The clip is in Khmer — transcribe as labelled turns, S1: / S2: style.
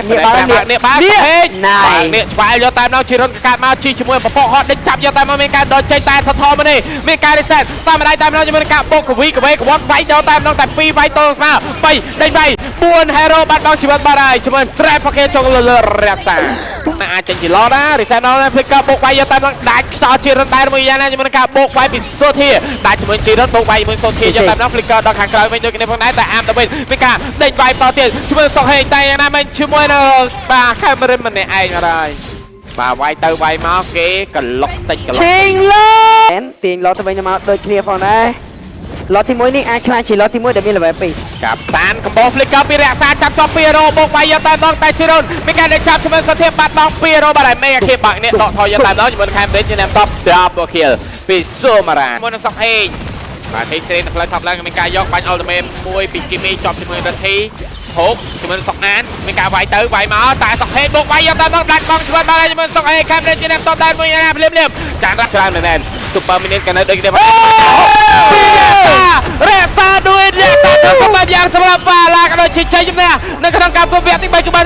S1: នេះ
S2: បើ
S1: នេះ
S2: នេះបើ
S1: នេះ
S2: ហេក
S1: ណៃ
S2: បាទនេះឆ្វែលយកតាមដល់ជីរុនកកាត់មកជីជាមួយពពកហត់ដេញចាប់យកតាមមកមានការដល់ចេញតែថថមកនេះមានការ reset តាមម្ដាយតាមដល់ជាមួយនឹងការបោកកវីកវេកវត្តវាយយកតាមដល់តែ2វាយទល់ស្មើ3ដេញវាយ4 hero បាត់បង់ជីវិតបាត់ហើយជាមួយ trap ផកេចុងលើលើរក្សាអាចចេញជាឡណា reset ដល់ flicker បោកវាយយកតាមដល់ដាច់ខ្សោជីរុនដែរមួយយ៉ាងណាជាមួយនឹងការបោកវាយពីសូធាដាច់ជាមួយជីរុនបោកវាយជាមួយសូធាយកតាមដល់ flicker ដល់ខាងក្រោយវិញដូចគ្នាផងដែរតែអាមទៅវិញមានការដេញវាយតទៀតជាមួយសុកហេងតែយ៉ាងណាមិញជាមួយនឹងបាទខេមរិនម្នាក់ឯងអត់ហើយបាទវាយទៅវាយមកគេកលុកតិចកលុក
S1: ឈីងលើទាញឡតទៅវិញមកដូចគ្នាផងដែរឡតទី1នេះអាចខ្លាចជាឡតទី1ដែលមាន level 2
S2: កាតានកំបោ flicker ពីរក្សាចាប់ជាប់2រោបោកវាយយកតែម្ដងតែជីរុនមានការដេញចាប់ជាមួយសធាបាត់បង់2រោបាត់ហើយមេអាខេបាក់នេះដកថយយកតែម្ដងជាមួយខេមរិនជាអ្នកតប double kill ពីសូម៉ារ៉ាមួយនឹងសុកហេងបាទហេងសេនផ្លូវថប់ឡើងមានការយកបាញ់ ultimate មួយពីគីមីជាប់ជាមួយរិទ្ធីហូបជាមួយសុកអានមានការវាយទៅវាយមកតែសុកហេងបុកវាយយកតែម្ដងដាច់បងជីវិតបាត់ហើយជាមួយសុកហេងខេមរិនជាអ្នកតបដែរមួយណាភ្លាមភ្លាមចានរ៉ាច្រើនមែនទែន Super Minion ក៏នៅដូចគ្នារក្សាដូចរក្សាទៅក៏បានយ៉ាងសម្រាប់បាឡាក៏ដូចជាជ័យជំនះនៅក្នុងការប្រកួតវគ្គទី3គឺបាន